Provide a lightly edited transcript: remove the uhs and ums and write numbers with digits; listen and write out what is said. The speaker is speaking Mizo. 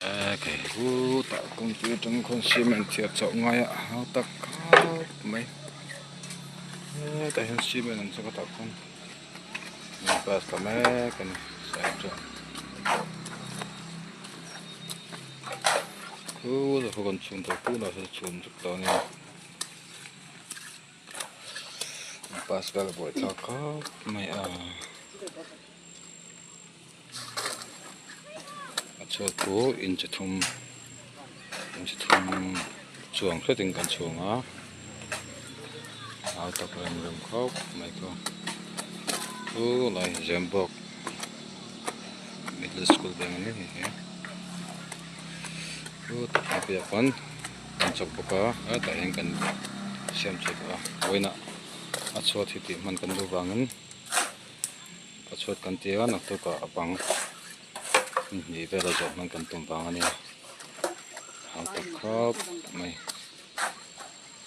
Ekhei hutah kawngpui atang khawn cement chhiar chhoh ngai a hau tak khawp mai hetah hian cement an chhawk a tah khawn bus tla mek a ni side chuan khulai khu kan chhun tawh tunah sawn chhun vek tawh a ni bus vel a buaithlak khawp mai a. A chhuat chu inchi thum inchi thum chuang hretin kan chhung a au tak rem rem khawp mai chu chulai zembawk middle school veng ani hei hi chutah a piah pawn kan chawk bawk a hetah hian kan siam thei bawk a vawiinah a chhuat hi tih hman kan duh vangin. A chhuat kan ti a naktukah a bang hnih vel a zawh hman kan tum vang a nia hau tak khawp mai.